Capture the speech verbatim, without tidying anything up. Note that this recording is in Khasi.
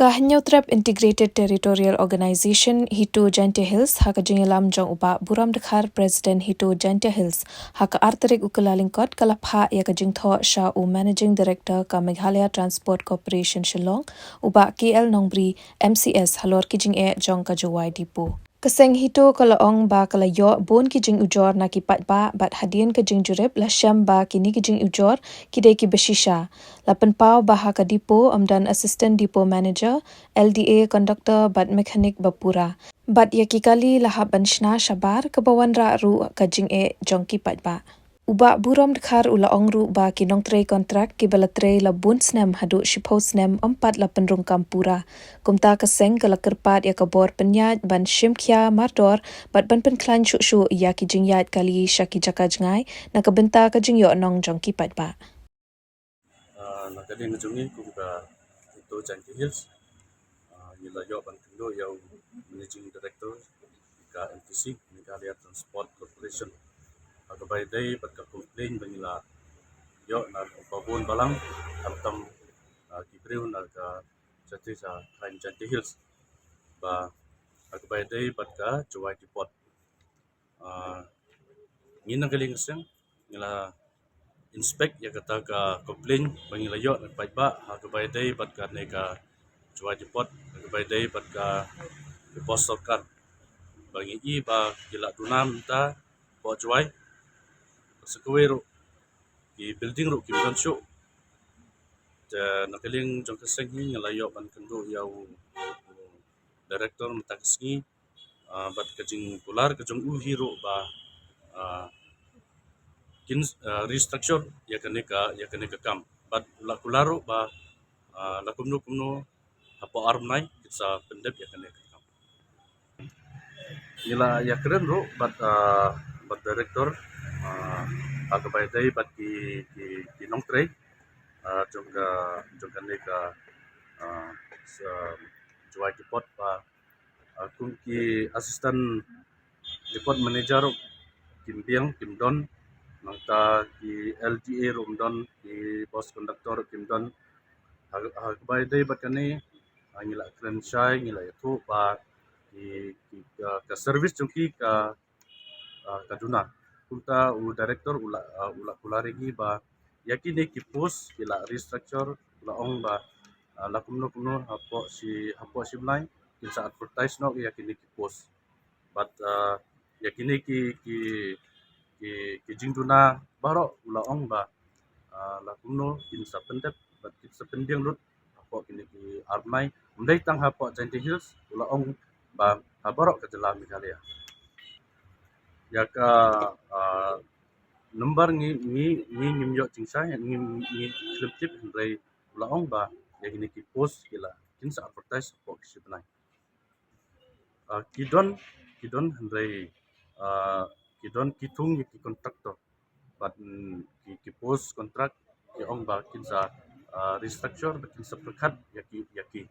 Ka Hynñiewtrep Integrated Territorial Organization HITO Jaintia Hills, ha ka jingïalam jong u Bah Burom Dkhar, President HITO Jaintia Hills, ha ka ar tarik u Kyllalyngkot, ka la phah ïa ka jingthoh sha u Managing Director ka Meghalaya Transport Corporation Shillong, u Bah K L Nongbri, M C S, halor ki jingeh jong ka Jowai Depot. Ka seng HITO ka la ong ba ka la ïoh bun ki jingujor na ki paidbah, bad hadien ka jingjurip la shem ba kine ki jingujor ki dei kiba shisha. La pynpaw ba ha ka depot ym don Assistant Depot Manager, L D A, conductor bad mechanic ba pura. Bad ïa ki kali la hap ban shna shabar, kaba wanrah ruh ka jingeh jong ki paidbah. U Bah Burom Dkhar u la ong ruh ba ki nongtrei kontrak kiba la trei la bun snem haduh shiphew snem ym pat la pynrung kam pura. Kumta ka seng ka la kyrpad ïa ka bor pynïaid ban shim khia mardor bad ban pynkhlaiñ shuh shuh ïa ki jingïaid kali sha ki jaka jngai, na ka bynta ka jingïohnong jong ki paidbah. Ah, na ka liang jong ngi kum ka HITO Jaintia Hills, ah, ngi la ïoh ban kynduh ïa u Managing Director ka M T C, Meghalaya Transport Corporation, ha kaba ïadei bad ka complaint ba ngi la ïoh na ka bun balang, khamtam, ah, ki briew na ka Jaintia, Jaintia Hills, ba ha kaba ïadei bad ka Jowai Depot. Ah, ngi na ka liang ka seng ngi la inspect ïa kata ka complaint ba ngi la ïoh na paidbah ha kaba ïadei bad kane ka Jowai Depot, ha kaba ïadei bad ka, ka post sorkar, ba ngi i ba ki la duna mynta hapoh Jowai. Sa kawei ruh ki building ruh kim don shuh. Te na ka liang jong ka seng hi ngi la ïoh ban kynduh ïa u, u director mynta ka sngi, ah, bad ka jingkular ka jong u hi ruh ba, ah, kin, ah, restructure ïa kane ka, ïa kane ka kam. Bad la kular ruh ba, ah, la kumno kumno hapoh ar bnai kin sa pyndep ïa kane ka kam. Ngi la ïakren ruh bad, ah, bad director, ah, ha kaba ïadei bad ki, ki, ki nongtrei, ah, jong ka, jong kane ka, ah, sa, Jowai Depot ba, ah, kum ki assistant depot manager ruh kim biang, kim don, nangta ki L D A ruh ym don, ki bus conductor ruh kim don. Ha, ha kaba ïadei bad kane, ah, ngi la kren shai, ngi la ïathuh ba ki, ki, ka, ka service jong ki ka, ah, ka duna. Kumta u director u la, ah, u la kular ïa ngi ba ïa kine ki post ki la restructure, u la ong ba, ah, la kumno kumno hapoh shi, hapoh shi bnai kin sa advertise noh ïa kine ki post. Bad, ah, ïa kine ki, ki, ki, ki jingduna baroh u la ong ba, ah, la kumno kin sa pyndep bad kin sa pynbiang lut hapoh kine ki ar bnai. Ym dei tang hapoh Jaintia Hills, u la ong ba ha baroh ka jylla Meghalaya. Ïa ka, ah, number ngi, ngi, ngi ngim ïoh jingshai, ngi, ngi khlem tip, hynrei u la ong ba ïa kine ki post ki la kin sa advertise hapoh ki shi bnai. Ah, ki don, ki don hynrei, ah, ki don ki thung ïa ki contractor. Bad, mm, ki, ki post contract ki ong ba kin sa, ah, restructure bad kin sa pyrkhat ïa ki, ïa ki.